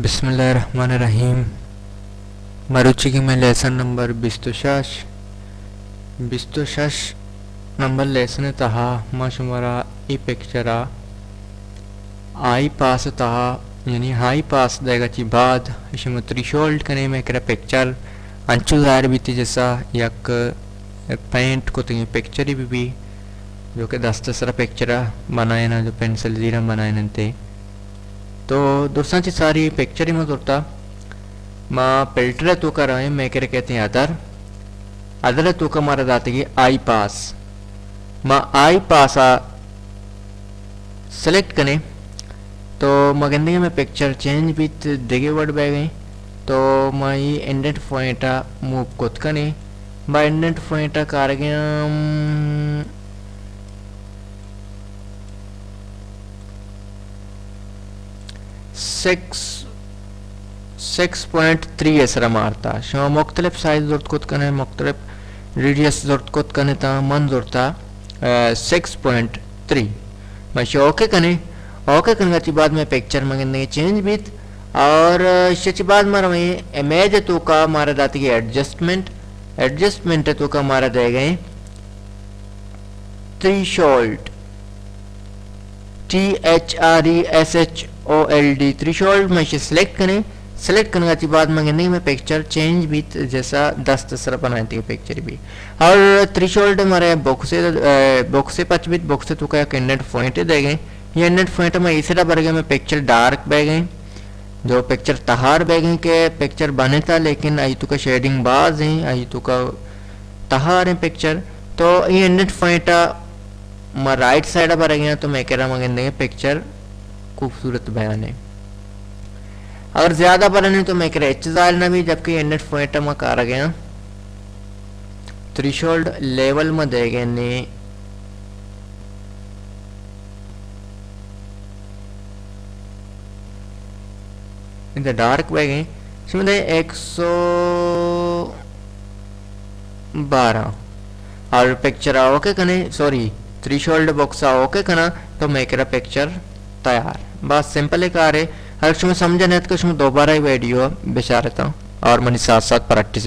بسم اللہ الرحمن الرحیم۔ مروچی کہ مئے لیسن نمبر بیست و شش، بیست و شش نمبر لیسن ءِ تہا ما شمارا اے پکچر ءَ ہائی پاس ءِ تہا، یعنی ہائی پاس دئیگ ءَ چہ بعد ایشی ما تھریشولڈ کنیں، مئے کرا پکچر انچو ظاہر بیت جیسا یک پینٹ کتگیں پکچرے بہ بی، جو کہ دست ءِ سرا پکچر ءَ بنائیناں، جو پنسل زیراں بنائیننت۔ تو درساں چہ ساری پکچرے ما زرتا، ما فلٹر ءِ توکا رئیں، مئے کرا کئیت ادر، ادر ءِ توکا مارا داتگی ہائی پاس۔ ما ہائی پاس ءَ سلیکٹ کنیں، تو ما گندیں مئے پکچر چینج بیت، دگہ وڑ بئیگیں۔ تو ما اے انڈنٹ پوائنٹ ءَ موو کت کنیں، ما انڈنٹ پوائنٹ ءَ کارگیں ہم سکس، سکس پوائنٹ تھری ءِ سرا مارتا۔ شما مختلف سائز زرت کت کنے، مختلف ریڈیس زرت کت کنے، تا من زرتا، اے، سکس پوائنٹ تھری۔ ما شو اوکے کنے، اوکے کنگا چہ بعد مئے پکچر ما گندیں چینج بیت، اور، اے، شچ بعد ما رویں امیج ءِ توکا مارا داتگی ایڈجسٹمنٹ، ایڈجسٹمنٹ ءِ توکا مارا دئیگیں threshold, T H R E S H O L D, threshold, ما ایشی سلیکٹ کنیں۔ سلیکٹ کنگا چہ بعد ما گندیں مئے پکچر چینج بیت، جیسا دست ءِ سرا بنائینتگیں پکچر بی۔ اور تھریشولڈ مارا بکسے، اے، بکسے پچ بیت، بکسے توکا یک انڈنٹ پوائنٹ دئیگیں۔ اے انڈنٹ پوائنٹ ما اے سرا برگیں، مئے پکچر ڈارک بئیگیں۔ جو پکچر تہار بئیگیں کہ پکچر بنتا، لیکن آئی توکا شیڈنگ باز ایں، آئی توکا تہار ایں پکچر۔ تو اے انڈنٹ پوائنٹ ءَ ما رائٹ سائیڈ ءَ برگیں، تو مئے کرا ما گندیں پکچر خوبصورت بیان ایں۔ اگر زیادہ برنے تو مئے کرا ہچ ظاہر نہ بی، جبکہ اے انڈنٹ پوائنٹ ءَ ما کارگیں تھریشولڈ لیول ما دئیگیں نے۔ انت ڈارک بئیگیں، شما دئے ایک سو بارہ۔ اور پکچر ءَ اوکے کنے، سوری، تھریشولڈ بکس ءَ اوکے کنا، تو مئے کرا پکچر تیار۔ بس سمپل کارے۔ اگر شما سمجھا نہ اتکا، شما دوبارہ ویڈیو بچارتا اور منی ساتھ ساتھ پریکٹس